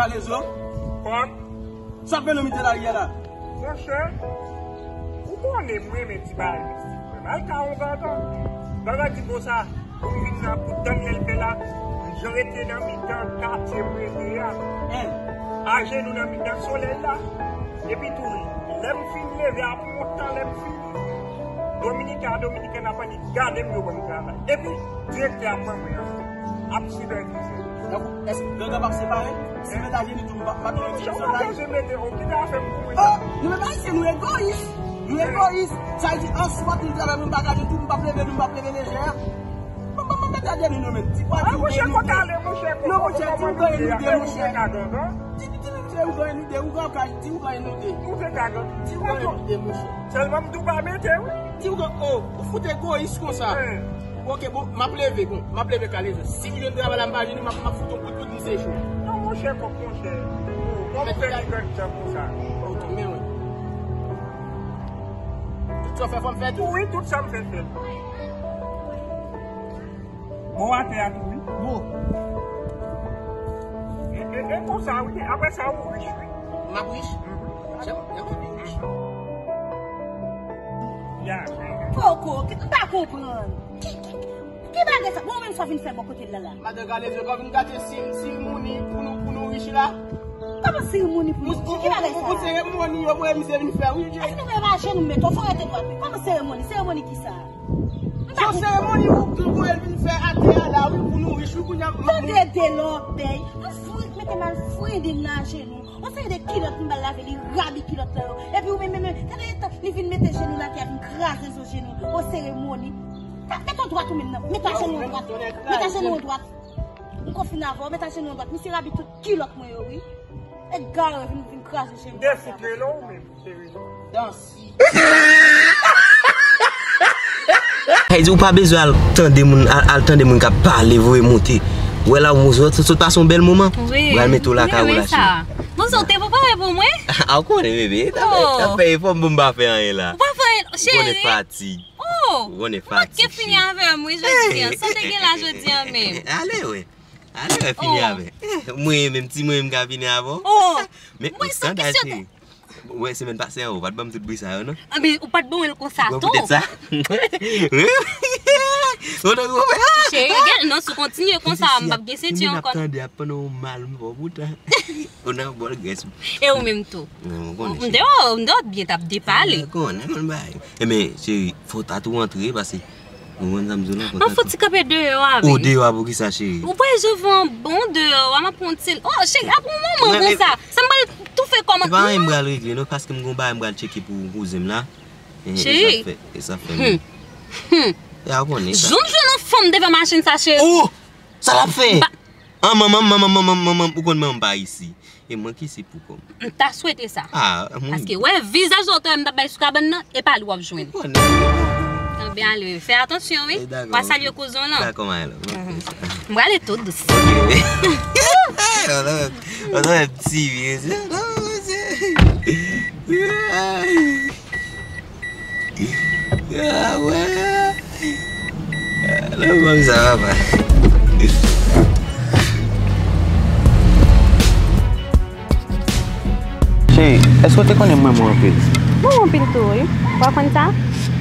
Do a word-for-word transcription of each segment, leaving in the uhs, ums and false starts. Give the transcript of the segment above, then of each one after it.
Alezo. Kòm? Sa fè nou mete laryè la? Monchè, ou konnen mwen renmen ti bagay mistik. Mwen al ka yon gangan. Gangan di konsa, pou m vin nan pou Daniel fè la, jan rete nan mitan katye mwen rete a. Ajenou nan mitan solèy la. Epi tou, lè m fin leve, ap yon tan lè m fini, Dominiken a Dominikèn ap annik gade m, yo ban m travay. Epi, direktè ap ban mwen ansanm. Ap sipèvize. Donk, èske gangan p ap separe? Si mwen ta vini tou, m pa, m pa gen yon ti sanday. Ou pa bezwen mete, ou kite afè m pou mwen. Oh, nou menm Ayisyen, nou egoyis. Nou egoyis. Sa vle di, an swa, nou travay, nou pa gade tou, nou p ap leve, nou p ap leve lejè. Bon, bon, bon, mete a dènye nou menm. Ti pwa, ti ou gen nou de. Non, monchè, ti ou gen nou de, monchè. Ti, ti, ti, ti ou gen nou de, ou gen kay, ti ou gen nou de. Ou gen kay, ti ou gen nou de, monchè. Sèlman m tou pa mete, wi. Ti ou gen, oh, ou fout egoyis konsa. Wi. Ok, bon, m ap leve, bon, m ap leve kale. Si m jwenn travay la, m pa jwenn, m ap, m ap fout yon kout kout, m se cho. Non, monchè, kòk, monchè. Kòman w fè li granditan konsa? Ok, men wi. Tout sa w fè, fò m fè tou? Wi, tout sa m fè, fè. Bon, atè a tou, wi. Bon. E, e, e konsa, wi. Apre sa, ou rich, wi. M ap rich? Mhm. Jèm, jèm pi rich. Ya, cheri. Poko, ki, m pa konprann. Ki, ki, ki bagay sa? Bon, menm sa w vin fè bò kote l la, la. Madan Galezo, kòm vin gate si, si mouni pou nou, pou nou rich la. Kòman seremoni pou nou? Ki, ki bagay sa? Pou seremoni yo, mwen, misye vin fè, wi. Èske nou wè mache nou mete? Fò rete dwat, wi. Kòman seremoni? Seremoni ki sa? Se yon seremoni pou, pou voye l vin fè atè a la, wi, pou nou rich, wi, kounye a. Tande de lòbèy. Ou fri, mete mal frede nan jenou. Yon seri de kilòt m ba l lave, li rabi kilòt la yo. Epi ou menm, menm, menm, tande tan, li vin mete jenou l atè a, vin kraze zo jenou. Yon seremoni. Mete w dwat ou menm nan. Mete ajenou w dwat. Mete ajenou w dwat. M konfine avè w, mete ajenou w dwat. Misye rabi tout kilòt mwen yo, wi. Egare vin, vin kraze jenou. Defout rele w menm, cheri. Dansi. Sa vle di ou pa bezwen al tande moun, al, al tande moun k ap pale, voye monte. Wè la, ou sot, sot pase yon bèl moman. Wi, pral mete w lakay ou la, cheri. Bon, sa w te prepare pou mwen? A, ou konnen, bebe. T ap fè, t ap fè efò m pou m pa fè anyen la. Ou pa fè anyen, cheri. Ou konnen fatig. Oh, ou konnen fatig, cheri. Ou manke fini avè m, wi, jodi a. Sa w te gen la jodi a menm. Ale, wi. Ale wè, fini avè. Eh, mwen menm, ti mwen menm ka fini avè w. Oh, men ou sandal, cheri. Wè, semèn pase a, ou pa t ban m tout bri sa yo, non? Anben, ou pa t ban mwen l konsa tou. Bon, poutèt sa. Ou nan gwo fè. Cheri, gen, non, si w kontinye konsa, m p ap gen senti ankò. Tande ap pandan w mal, m fò poutan. Ou nan bòl grès. E ou menm tou. M deyò, m deyò byen t ap depale. Konnen, konnen bagay. Enben, cheri, fò w ta tou antre, paske Ou konprann sa m di w la? Mwen fouti kanpe deyò a, wi. O, deyò a poukisa, cheri? Ou pa wè jan van bon deyò a, m ap pran ti. Oh, cheri, ap yon moman konsa. Sa m pral toufe kòman? Se pa anyen m pral regle, non, paske m gon bagay m pral tcheke pou kouzen m la. Cheri. E sa fè, e sa fè. Hmm. Hmm. Ya konnen sa. Jan m jwenn yon fanm devan machin sa, cheri. Oh! Sa l ap fè? An, manman m, manman m, manman m, manman m, ou konn manman m pa isi. E mwen ki se pou kòm. M ta swete sa. Ah, mwen. Paske, wè, vizaj lòt m t ap bay sou kabann nan, e pa li w ap jwenn. Ou konnen. Anben, ale, fè atansyon, wi. Eh, dakò. W a salye kouzen w lan. Dakò, my love. M prale tou dous. Ok. Ou ta wè m ti vye, se, non, se. Ah, wè. Lè m sa papa. Cheri, èske w te konnen m renmen w anpil? Mwen anpil tou, wi. Ou pa konn sa?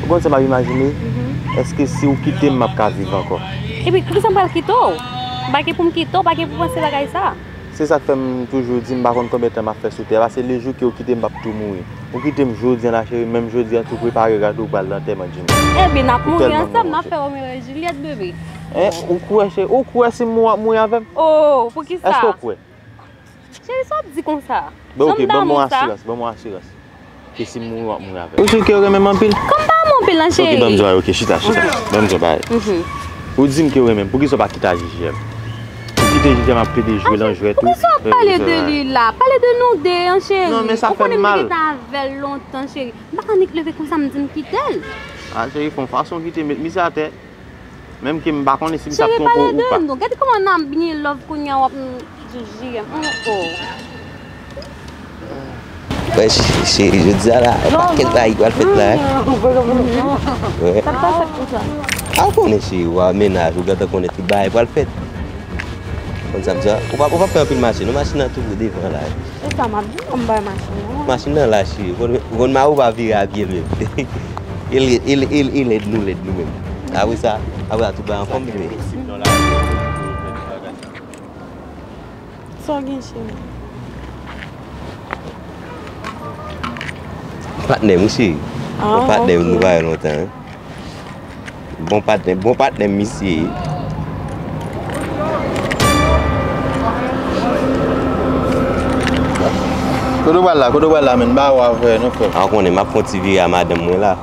Ou konn sa m ap imajine? Mhm. Èske si w kite m, m ap ka viv ankò? Epi, poukisa m pral kite w? M pa gen pou m kite w, pa gen pou panse bagay sa. Se sa k fè m toujou di m pa konn konbyen tan m ap fè sou tè a, paske le jou ke w kite m, m ap tou mouri. Ou kite m jodi a la, cheri, menm jodi a tou, prepare gade w pral nan antèman Jimmy. Ebyen, n ap mouri ansanm, n ap fè Romeo e Juliet, bebe. Hein? Ou kwè, cheri? Ou kwè si m mouri, w ap mouri avè m? Oh, poukisa? Èske w kwè? Cheri, sa w ap di konsa? Ben, ok, ban m yon asirans, ban m yon asirans. Ke si m mouri, w ap mouri avè m. Ou di ke w renmen m anpil? Kòm pa m anpil, non, cheri. Ok, ban m di w, ok, chita, chita. Ban m di w bagay. Mhm. Ou di m ke w renmen m, poukisa w pa kite al J J M? Ou kite J J M ap plede jwe lan jwèt ou. Poukisa w ap pale de li la? Pale de nou de, an, cheri. Non, men sa fè m mal. Ou konnen m te gentan avè l lontan, cheri. M pa ka nik leve konsa, m di m kite l. Ah, cheri, fè yon fason kite, met misye atè. Menm ke m pa konnen si m t ap twonpe w ou pa. Cheri, pale de nou. Gade kòman n ap byen love kounye a, w ap m di J M. Oh, oh. Wè, cheri, jodi a la, yon pakèt bagay pral fèt la, hein? Wè. Sa k pral fèt konsa? A, ou konnen, cheri, w a mennaj ou, gentan konnen tout bagay pral fèt. Konn sa m di a? Ou p ap, ou p ap fè anpil mache, non, machin nan tou devan la. E sa m ap di, non, m bay machin nan. Machin nan la, cheri. Ou konn, ou konn mari w pa vire a pye l menm. E lèd, e lèd, e lèd, e lèd nou lèd nou menm. Apre sa, apre sa, tout bagay anfòm, bebe. Sa w gen, cheri? Patnè m, wi, cheri. Bon patnè m, nou pa wè lontan, wi. Bon patnè, bon patnè m misye ye. Kote w pral la, kote w pral la, menn? Ba w avè nou, frè. A, w konnen, m ap fè yon ti vire a madanm mwen la.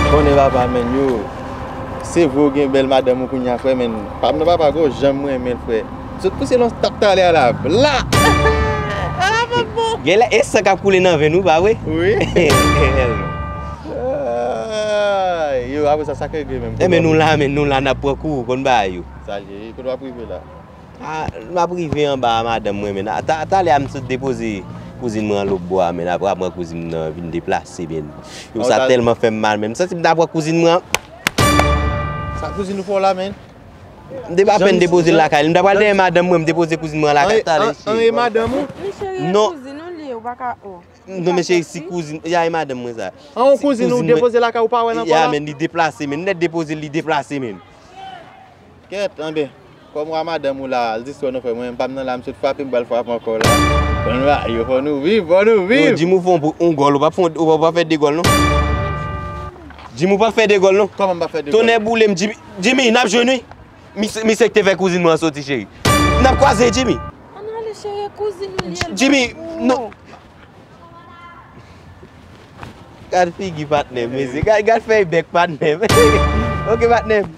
Konnen papa, menn, yo. Se vre w gen bèl madanm ou kounye a, frè, menn. Pam nan papa, gwo janm mwen renmen l, frè. Sot pouse nan tap talè a la. Bla! Ala pa bon. Genlè e san k ap koule nan venn ou, pa vre? Wi. Ay, yo, apre sa, sa k regle menm? Enben, nou la, men nou la, n ap pran kou, konn bagay yo. Sa l ye, kote w ap rive la? A, m ap rive anba a madanm mwen, men. A, ta-, talè a m sot depoze kouzin mwen an lòtbò a, men. Apre, apre kouzin mwen nan vin deplase, men. Yo, sa tèlman fè m mal, men. M santi m ta pran kouzin mwen an. Sa kouzin ou fè w la, men? M te pa pèn depoze l lakay li. M ta pral dèyè madanm mwen, m depoze kouzin mwen an lakay talè, cheri. An e madanm ou? Li cheri, e kouzin ou li ye, ou pa ka, oh. Non, men cheri, si kouzin, ya e madanm mwen sa. An, yon kouzin ou depoze lakay ou pa wè l ankò la? Ya, men, li deplase, men. Nèt depoze l, li deplase, men. Kèt, anben, kòm w a madanm ou la, al distwè nou, frè, mwen menm pa m nan la, m sot frape, m pral frape ankò la. Fò nou, yo, fò nou viv, fò nou viv. Yo, Jimmy, ou fè yon, yon gòl, ou p ap fè, ou p ap fè de gòl, non. Jimmy, ou p ap fè de gòl, non. Kòman m p ap fè de gòl? Tonnè boule m, Jimmy, Jimmy, n ap jwenn, wi. Misye, misye ki te fè kouzin mwen an soti, cheri. N ap kwaze, Jimmy. Ann ale, cheri, kouzin ou li ye. Jimmy, non. Gad figi patnè m, mesye. Gad, gad fèy bèk patnè m. Ok, patnè m.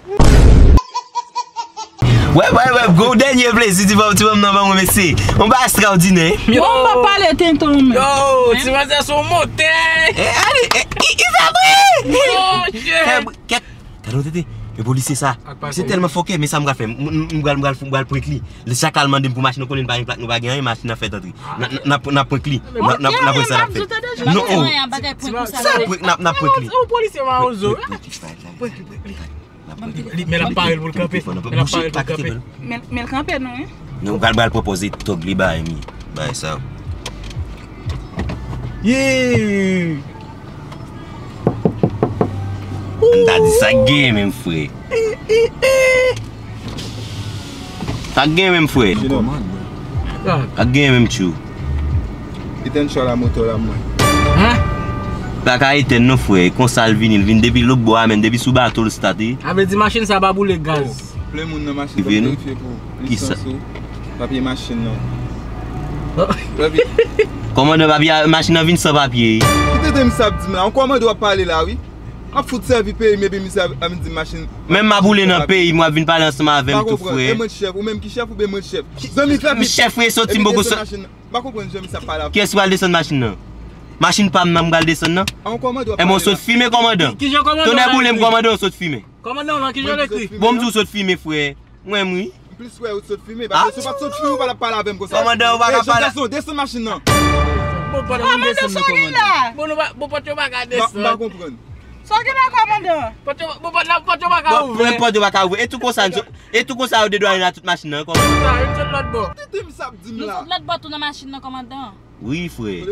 Wè, wè, wè, gwo dènye plezi ti fanm, ti fanm nan ban mwen, mesye. Yon bagay ekstraòdinè. Bon, m pa pale tenten, men. Yo, ti manzè se yon motè. Eh, ale, eh, i, i fè bri. Monchè. Fè bri, kèt. Gade yon tete, e polisye sa. Se tèlman fòkè, men sa m pral fè. M, m, m pral, m pral, m pral prank li. Li chak al mande m pou machin, nou konnen n pa gen plak, nou pa gen anyen, machin nan fèt antre. N a, n a, n a prank li. N a, n a, n a prank sa n ap fè. Non, oh. Sa prank, n a, n a prank li. Yon polisye mawozo. Prank li, prank li, prank li. N a prank li. Men l ap pare l pou l kanpe. Men l ap pare l pou l kanpe. Men, men l kanpe non, wi. Nou pral, pral pwopoze tòg li bay mi. Bay sa. Yeah! M ta di sa k gen menm, frè. Sa k gen menm, frè. Sa k gen menm, tchou. Etèn chwa la, motò la, mwen. Hein? Pa ka etèn non, frè. Konsa l vini, l vin depi lòt bò a, menm depi sou bato l state. A vle di machin sa pa boule gaz. Plen moun nan machin, fò m verifye pou lisans ou, papye machin nan. Kòmandan, papye machin nan vin san papye. Ki tete misye ap di m la? Yon kòmandan w ap pale la, wi. M ap fout sèvi peyi m epi misye ap, ap vin di m machin. Menm m ap boule nan peyi m, w ap vin pale ansanm avè m tou, frè. E mwen chèf, ou menm ki chèf oubyen mwen chèf? Zanmi, fè vit. M chèf, frè, soti m poko soti. M pa konprann jan misye ap pale avè m. Kiyès pral desann machin nan? Machin pa m nan m pral desann nan? Enben w sot fimen, kòmandan. Tonnè boule m, kòmandan, w sot fimen. Kòmandan w lan, kijan w ekri? Bon, m di w sot fimen, frè. Mwen, wi. M plis wè ou t sot fimen, paske si w pa t sot fimen, ou pa t ap pale avè m konsa. Kòmandan, ou pa ka pale. Jèn gason, desann machin nan. Bon, pòt yo pa ka desann. Bon, nou pa, bon, pòt yo pa ka desann. M pa konprann. Sa w gen la, kòmandan? Pòt yo, bon, pòt la, pòt yo pa ka ouvè. Bon, pòt yo pa ka ouvè. E tou konsa, e tou konsa yo dedwayne a tout machin nan, kòmandan. Sa, yo sot lòt bò. Tete misye ap di m la. Nou sot lòt bò tou nan machin nan, kòmandan. Wi, frè.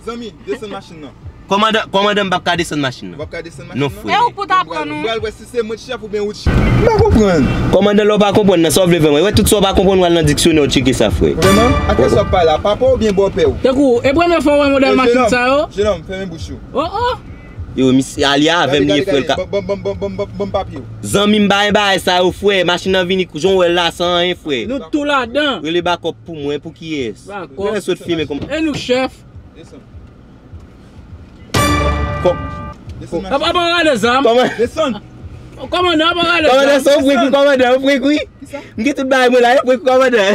Zanmi, desann machin nan. Kòmandan, kòmandan, m p ap ka desann machin nan. Ou p ap ka desann machin nan? Non, frè. E ou k pou ta pran nou? M pral wè si se mwen k chèf oubyen ou k chèf. M pa konprann. Kòmandan, lè w pa konprann nan, sa w vle fè mwen? Ou wè tout sa w pa konprann, w al nan diksyonè, w tcheke sa, frè. Vrèman? Ak kiyès w ap pale la? Papa w oubyen bòpè w? Tankou, e premye fwa w wè modèl machin sa yo? Jenòm, fèmen bouch ou. Oh, oh. Yo, misye ale avè m, li e frè l ka. Ban m papye w. Zanmi m, pa gen bagay sa yo, frè. Machin nan vini jan w wè l la, san anyen, frè. Nou tou ladan. Rele bakòp pou mwen, pou kiyès? Rele sot fimen kòm. E nou k chèf. Desann. Kòm. Desann. Ap, ap, ap gade zam. Kòman? Desann. Kòmandan, ap gade zam. Kòmandan, se yon prank wi, kòmandan, yon prank wi. M gen tout bagay mwen la, yon prank wi, kòmandan.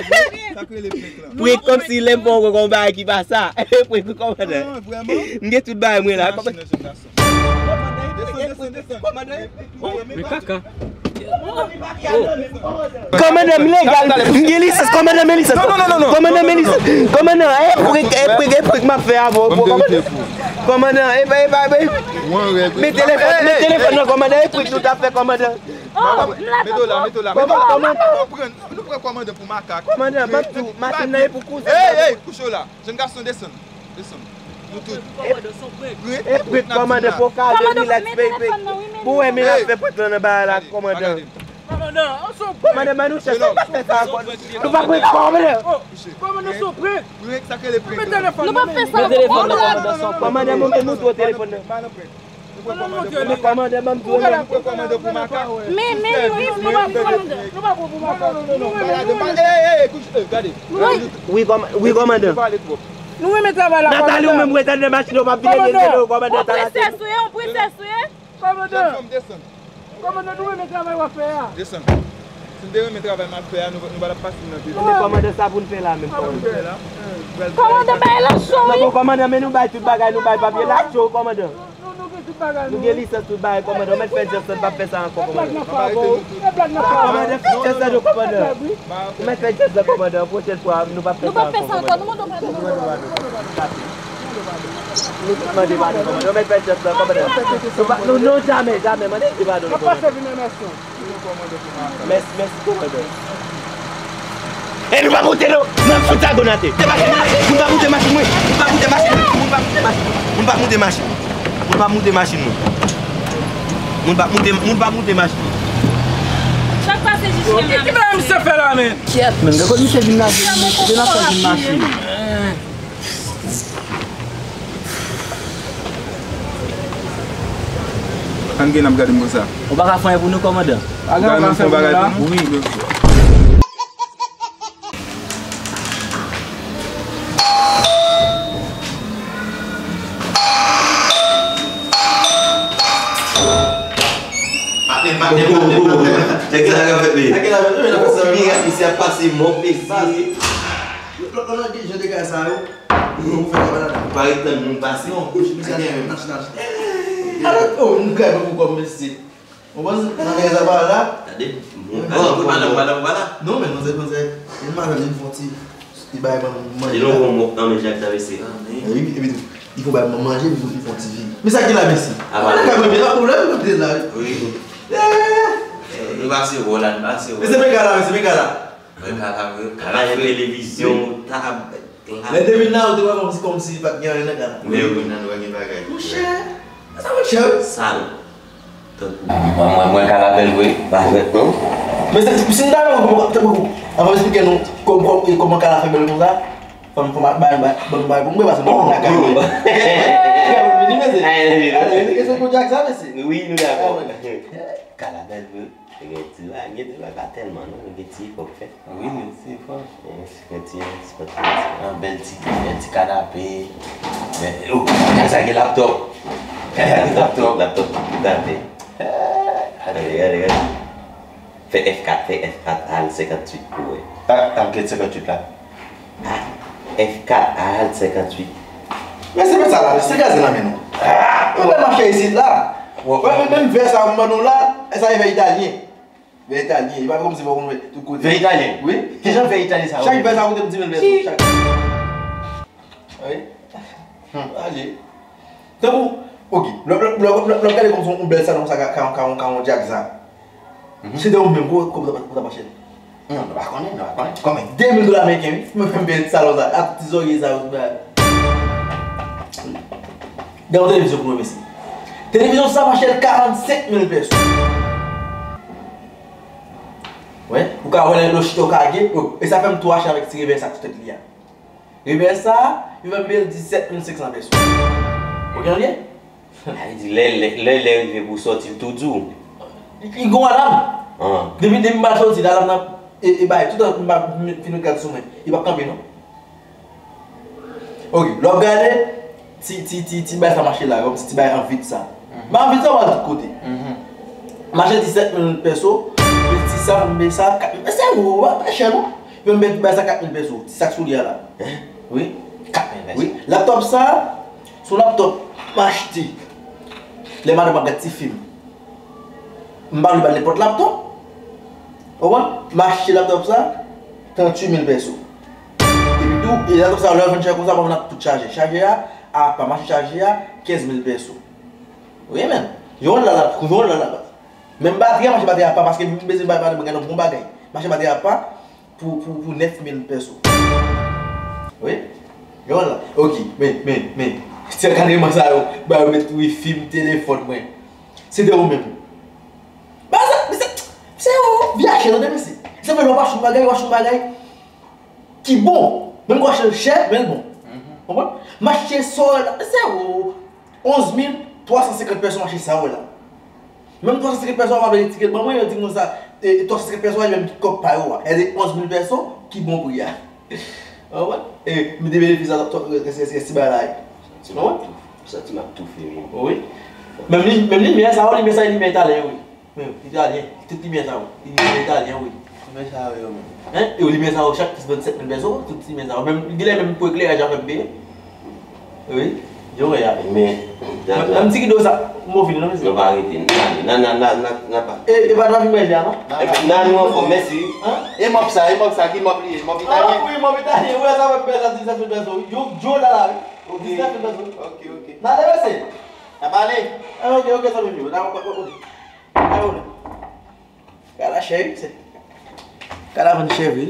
Sa k rele prank la? Prank kòmsi lè m fè yon bagay ki pa sa. Prank wi, kòmandan. Ah, vrèman? M gen tout bagay mwen la. Machin nan, jèn gason. Desann, desann, desann. Kòmandan. Men kaka. Kòmandan, m legal. M gen lisans. Kòmandan, men lisans. Non, non, non, non, non. Kòmandan, men lisans. Kòmandan, e prank, e prank, e prank m ap fè avè w, kòmandan. Kòmandan, epa, epa, epa. Men telefòn, men telefòn nan, kòmandan, e prank nou t ap fè, kòmandan. Mete w la, mete w la, mete w la. Kòmandan. Nou pran, nou pran kòmandan pou makak. Kòmandan, ban m tou, machin nan e pou kouzen. Ey, ey, kouche w la. Jèn gason, desann. Desann. Nou tout. E prank, kòmandan, fò w kalme, rilaks, baby. Pou w wè, men l ap fè prank lan nan bagay la, kòmandan. Kòmandan, ban nou chans, nou pa fè sa ankò. Nou pa prank, kòmandan. Kòmandan, se yon prank. Prank, sa k rele prank. Men telefòn nan, men telefòn nan, kòmandan, se yon prank. Kòmandan, montre nou tou telefòn nan. Men kòmandan, ban m di w non. Men, men, men, men, men, kòmandan. Ey, ey, ey, kouche, ey, gade. Wi, kòm-, wi, kòmandan. Nou renmen travay la, kòmandan. Nathalie, ou menm, ou ret anndan machin nan, ou p ap vin ede l, kòmandan. Ou prinsès ou ye, ou prinsès ou ye. Kòmandan. Jèn fanm, desann. Kòmandan, nou renmen travay w ap fè a. Desann. Si n te renmen travay m ap fè a, nou, nou pa t ap pase m nan tete. Men kòmandan, sa pou n fè la menm, kòmandan? Kòmandan, bay lan cho, wi. Non, bon, kòmandan, men nou bay tout bagay, nou bay papye, la cho, kòmandan. Nou, nou, nou gen tout bagay, nou. Nou gen lisans, tout bagay, kòmandan. Ou mèt fè djans lan, n p ap fè sa ankò, kòmandan. E blag nan favo, e blag nan favo. Kòmandan, fè djans lan, kòmandan. Ou mèt fè djans lan, kòmandan. Pwochèn fwa, nou p ap fè sa ankò, kòmandan. Nou p ap fè sa ankò, nou mande w padon. Nou mande padon, kòmandan. Ou mèt fè djans lan, kòmandan. Nou pa, nou, non, jamè, jamè, mande padon, kòmandan. N ap pase vin remèsye w. Mèsi, mèsi, kòmandan. E nou pa monte non, n ap fout zago nan tè. Debake, moun pa monte machin mwen, moun pa monte machin mwen, moun pa monte machin mwen, moun pa monte machin mwen, moun pa monte machin mwen. Moun pa monte, moun pa monte machin mwen. Sa k pase jis menm la? Ki bagay misye fè la, men? Kyèt, men, gade kote misye vin la, vin la, vin la, vin la. Ann gen n ap gade m konsa. Ou pa ka fè anyen pou nou, kòmandan? Ou ka fè yon bagay pou nou? Wi. Patnè, patnè, patnè, patnè. Nèg sa ka fèt li. Nèg la fèt li, men la fè sa mirak, misye ap pase mò plezi. Lòt, lòt, lòt, gen jan de kay sa yo. Ou fè travay la. Ou pa ret tann moun pase. Non, misye al nan chinach. Alò, oh, nou kay pou kòm mesye. Ou konprann? Nan kay sa pa la. Gade, bon, bon, madanm, madanm pa la. Non, men non, se konsa. Li madanm, li fè yon ti, li bay ban manje. Li non bon mòk nan men jak sa, mesye. Epi, epi tou, li fè bay ban manje, epi tou, li fè yon ti vi. Men sa ki la, mesye? Apa la. Kay mwen, men la pwoblèm, mwen te la. Wi. Eh. Nou pase wò la, nou pase wò. Men se mega la, men se mega la. Mwen ka la vre, ka la vre. Televizyon, tab, la. Lè te vin la, ou te wè kòmsi, kòmsi pa t gen anyen nan kay la. Men yo vin la, nou wè gen bagay. Monchè, sa monchè, wi. Sal. Tankou. Mwen, mwen, mwen ka la bèl vre, pa jwèt non. Men se, si n ta wè, kòman, tankou, avan m esplike nou kòm, kòm, e kòman kay la fè bèl konsa, fò m, fò m bay, bay, bay, bay pou mwen, paske mwen lakay mwen. Kay mwen vini, mesye. Kay mwen vini. Wi, nou dakò. Kay la bèl vre. Gen ti bagay, gen ti bagay, pa tèlman non, gen ti efò k fèt. Wi, gen ti efò. Gen ti, gen ti, gen ti. Yon bèl ti, bèl ti kanape. Men, oh, kay sa gen laptòp. Kay sa gen laptòp. Laptòp, laptòp, laptòp. Gade, gade, gade. Fè F kat, fè F kat, al senkanntuit pou wè. Ah, ah, gen senkanntuit la. Ah, F kat, al senkanntuit. Men se pa sa la, se gaze nan men nou. Ah, ou wè mache isit la. Wè, men menm vè sa m ban nou la, sa e vè italyen. Vè italyen, e pa kòmsi fò konn wè tout kote. Vè italyen? Wi. Kijan vè italyen sa yo? Chak vè sa koute m di mil peso, chak. Wi. Hmm. Ale. Tankou, ok, lè, lè, lè, lè, lè w gade kòmsi yon bèl salon sa ka, ka, ka, ka yon djak sa. Mhm. Se de ou menm, kòman, kòman w ta, w ta mache? Non, nou pa konnen, nou pa konnen. Kòman? De mil dola meriken, wi. Mwen fè m peye salon sa, ak ti zòrye sa yo, tout bagay. Gen yon televizyon pou nou, mesye. Televizyon sa mache l karannsenk mil peso. Wi, ou ka wè lè l chita, ou ka gen, e sa fè m tou achte avèk ti revè sa sou tèt li a. Revè sa, li fè m peye l disèt mil senk san peso. Ou gen lye? Sa vle di, lè, lè, lè, lè rive pou sòti, l tou di w. Li, li gon alam. Ah. Depi, depi m pral sòti, alam nan, e, e bay, toutan m pa fin met gad sou mwen, li p ap kanpe, non. Ok, lè w ap gade, ti, ti, ti, ti bay sa mache la, kòmsi ti bay an vit sa. Mhm. Bay an vit sa, w al tout kote. Mhm. Mache disèt mil peso, ti sa, m peye sa, kat mil, se wo, pa, pa chè, non. Yo met bay sa kat mil peso, ti sa k sou li a la. Hein? Wi. Kat mil peso. Wi. Laptòp sa, se yon laptòp m achte lè madanm ap gad ti fim. M pa vle ba l nenpòt laptòp. Ou konprann? M achte laptòp sa, tranntuit mil peso. Epi tou, e laptòp sa, lè l vin chè konsa, mwen ap tout chaje. Chaje a, Apa, machin chaje a, kenz mil pèso. Wi, men. Yo la la, yo la la. Menm batri a, m achte batri apa, paske m bezwen bay madanm mwen gade yon bon bagay. M achte batri apa pou, pou, pou nèf mil pèso. Wi. Yo la. Ok, men, men, men. Se kadreman sa yo, ba yo met wifi m, telefòn mwen. Se de ou menm. Ba sa, se, se ou, vyache, tande, mesye. Se fè lè w achte yon bagay, w achte yon bagay ki bon. Menm ke w achte l chè, men l bon. Konprann? M achte sa w wè la, se ou, onz mil twa san senkant pèso m achte sa w wè la. Menm twa san senkant pèso a, w ap vle retire l ban mwen, yo di m konsa, e, twa san senkant pèso a, li menm tout kòb pa yo a. Èske onz mil pèso ki bon pri a. Ou konprann? E, m te benefisye a, rès, rès, rès ti bagay la. Ou konprann? Santi m ap toufe, wi. Wi. Menm li, menm limyè sa yo, limyè sa yo, limyè italyen, wi. Men, italyen, tout limyè sa yo. Limyè italyen, wi. Limyè sa yo, yo menm. Hein? E limyè sa yo, chak pis vann sèt mil pèso, tout limyè sa yo. Menm, genlè menm pou ekleraj a fè m peye. Wi, yo wè a. Men, menm ti kido sa, m ofri l non, mesye. Nou pa rete, n ale. Nan, nan, nan, nan, nan pa. E, e pa nan vin manje a non? Nan, nou anfòm, mèsi. Hein? E mòp sa, e mòp sa, ki mòp li ye? Mòp italyen? Ah, wi, mòp italyen, wi, sa fè m pè sa, diznèf mil pèso. Yo, yo la la, wi. Ok. Diznèf mil pèso. Ok, ok. N ale, mesye. N ap ale. Ah, ok, ok, zanmi m yo. N ap, ok, ok. Ay, ou la. Kalash, wi, se. Kalavan cheve, wi.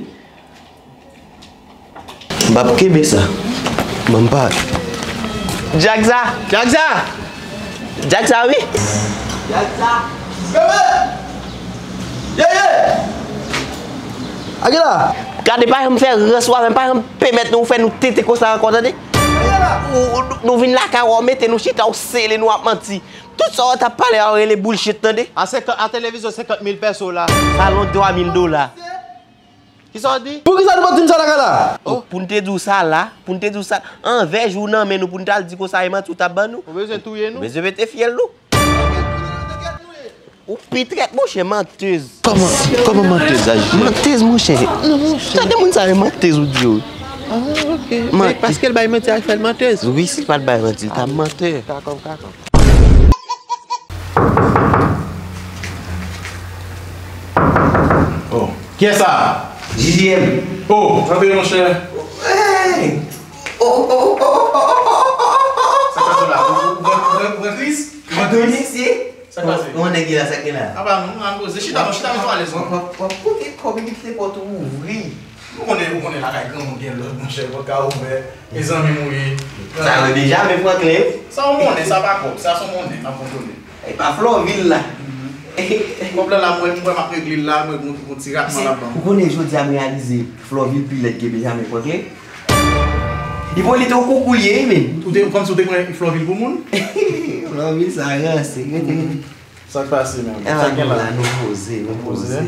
M p ap kenbe sa. Ban m pa. Djak sa! Djak sa! Djak sa, wi! Djak sa! Bebe! Yeye! Akila! Gade, pa janm fè rans ou avè m, pa janm pèmèt nou fè nou tete konsa ankò, tande? Akila! Ou, ou, nou vin lakay ou, ou mete nou chita, ou sele nou ap manti. Tout sa w t ap pale a, w rele bullshit, tande? A senkant, a televizyon senkant mil pèso la. Salon twa mil dola. Kisa w di? Poukisa nou pa t di m sa lakay la? Oh, pou n te di w sa la, pou n te di w sa, anvè jou nan men nou, pou n t al di konsa e manti w t ap ban nou. Ou bezwen touye nou? Ou bezwen pete fyèl nou. Ou pi trèt, monchè, mantèz. Kòman, kòman mantèz la, Junior? Mantèz, monchè. Non, monchè. Tande moun sa yo, mantèz ou di yo. Ah, ok. Mantèz. Paske l bay manti a fè l mantèz. Wi, si l pa t bay manti, l t ap mantè. Kakòm, kakòm. Oh, kiyès sa? J J M. Oh, antre, monchè. Hey! Oh, oh, oh, oh, oh, oh, oh, oh, oh. Sa k pase la? Ou, ou, ou pran, ou pran, ou pran kriz? Ou pran kriz? Sa k pase? Kòman nèg ye la, sa k gen la? Apa, nou, nou al poze. Chita, non, chita, mete w alèz, non. W ap, w ap, w ap kote kòb epi kite pòt ou ouvri. Ou konnen, ou konnen lakay granmoun gen lòd, monchè, pòt ka ouvè. E zanmi m ou ye. Sa yo deja, men Franklin. Sa w monnen, sa pa kòb, sa se yon monnen, n ap kontwole. E pa Flòvil la. Kòb la la, mwen, mwen, m ap regle l la, mwen, gon, gon ti ratman ladan. Ou konnen jodi a m reyalize, Flòvil pi lèd ke Benjamin Franklin. Ipolite, ou koukou l ye, wi, men. Ou te, kòmsi ou te pran Flòvil pou moun? Flòvil sa ranse, rete. Sa k pase menm? Sa k gen la? Nou poze, nou poze.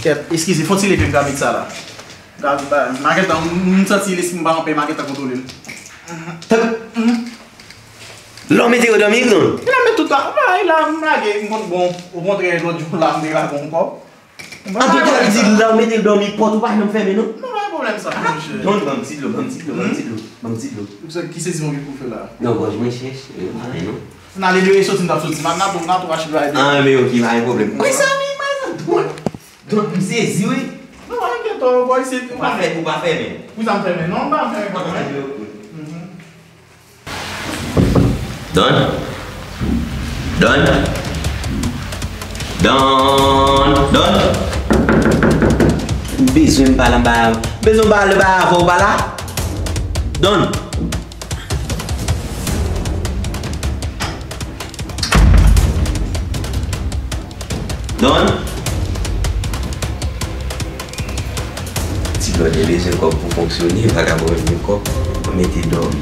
Kèt, eskize, fon ti leve m ka met sa la. Maketan, m santi lespri m pa anpè, maketan kontwole l. Lè w mete yo dòmi, non? Li la met tout bagay la, m lage, m konn bon. Okontrè, lòt jou la, m te lage ankò. An tou ka, li di lè w mete l dòmi, pòt ou pa janm fèmen, non? Non, pa gen pwoblèm sa, monchè. Don, ban m ti dlo, ban m ti dlo, ban m ti dlo, ban m ti dlo. Ki sezon ki pou fè la? Non, gòj mwen chèch, e, pa gen, non. N ale dewe soti, n t ap soti. N a, n a tou, n a tou achte bagay dewe. Ah, men ok, pa gen pwoblèm. Wi, sa, wi, pa gen, don. Don, m sezi, wi. Non, pa enkyèt, bòy, se ou pa fè, ou pa fèmen. Pou sa m fèmen. Non, m pa fèmen. Don. Don. Don. Don. M bezwen m pale anba. M bezwen m pale anba avè w, pa la. Don. Don. Ti blòdè bezwen kòb pou fonksyone, vagabon bezwen kòb pou mete dòmi.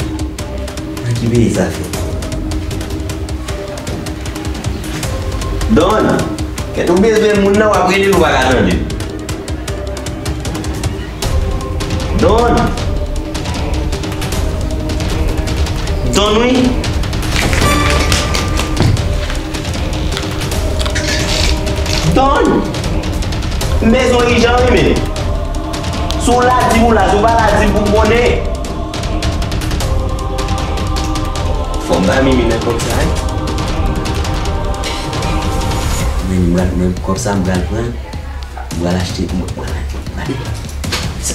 Nan ki peyi sa fèt? Don, kèt ou bezwen moun nan, w ap rele l, ou pa ka tande. Don. Don, wi. Don. M bezwen w ijan, wi, men. Si w la, di m ou la, si w pa la, di m pou m konnen. Fò m ba Mimi nan kòb sa, wi. Men m pral, men kòb sa, m pral pran. M pral achte, m pral, m pral.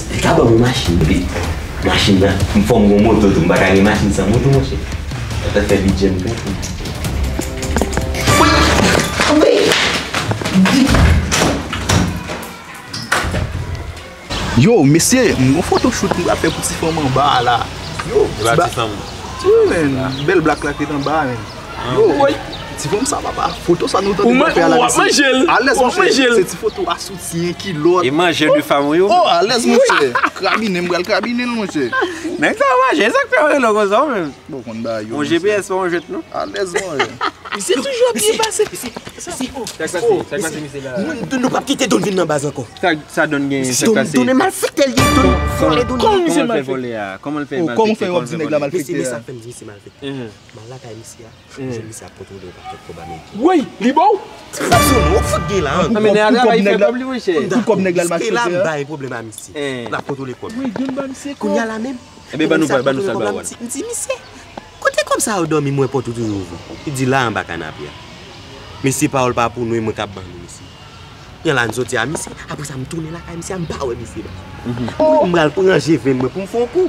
Li ka ban m yon machin. Machin nan, m fò m gon moto tou, m pa ka gen machin san moto, monchè. Sa ta fè bidjè m tou. Yo, mesye, m gon photoshoot m pral fè pou ti fanm anba a la. Yo, ti ba-, ti fanm. Wi, men, bèl black la ki t anba a, men. Yo, ti fanm sa, papa, foto sa nou tande nou fè a la, mesye. Alèz, monchè. Se ti foto a soutyen, kilòt. E manjè de fanm, wi. Oh, alèz, monchè. Krabinen, m pral krabinen l, monchè. Nèg sa manjè, sa k fè w rele w konsa, ou menm? Bon, konn bagay yo, monchè. Yon G P S pa yon jwèt, non? Alèz, monchè. Misye toujou ap byen pase. Sa k pase? Sa k pase, misye la? Nou, nou p ap kite Don vin nan baz ankò. Sa, sa Don gen, sa k pase? Don, Don malfektè l ye, Don vòlè Don. Kòman misye malfektè? Kòman l fè di nèg la malfektè? Mesye, men sa k fè m di misye malfektè. M al lakay misye a, m jwenn misye ap kontwole yon pakèt kòb ameriken. Woy, li ba w? Sa sou nou, ou fout gen la, an. Pou kòb nèg la, pou kòb nèg la l malfektè a. M bay pwoblèm a misye. L ap kontwole kòb. Woy, Don ba misye kòb. Kounye a la menm, Ebyen, ban nou, ban nou sa l ba w. M di, misye, kote kòb sa yo dòmi, mwen pòt ou toujou ouvri? Li di, la anba kanape a. Mesye, pawòl pa pou nou, e mwen k ap ban nou, mesye. Yon la n soti a misye, apre sa m tounen lakay misye a, m pa wè misye baz. M pral pran je ven mwen pou m fè yon kou.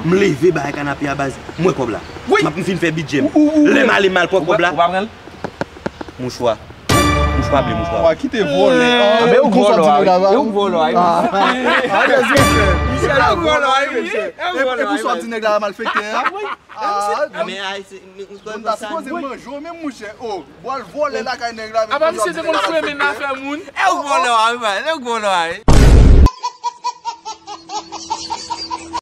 M leve bagay kanape a baz, m wè kòb la. M ap, m fin fè bidjè m. Lè m ale m al pran kòb la. Mouchwa. Mouchwa ble, mouchwa. Wa kite vòlè. Anben ou vòlò a, wi. Ou vòlò a, wi. Alèz, monchè. Misye ou vòlò a, wi. E pou sa w di nèg la malfektè a? Bon, ta sipoze manje w menm, monchè. Oh, bwal vòlè lakay nèg la. Apa misye te konn fremen afè moun? E ou vòlò a, wi, man. E ou vòlò a, wi.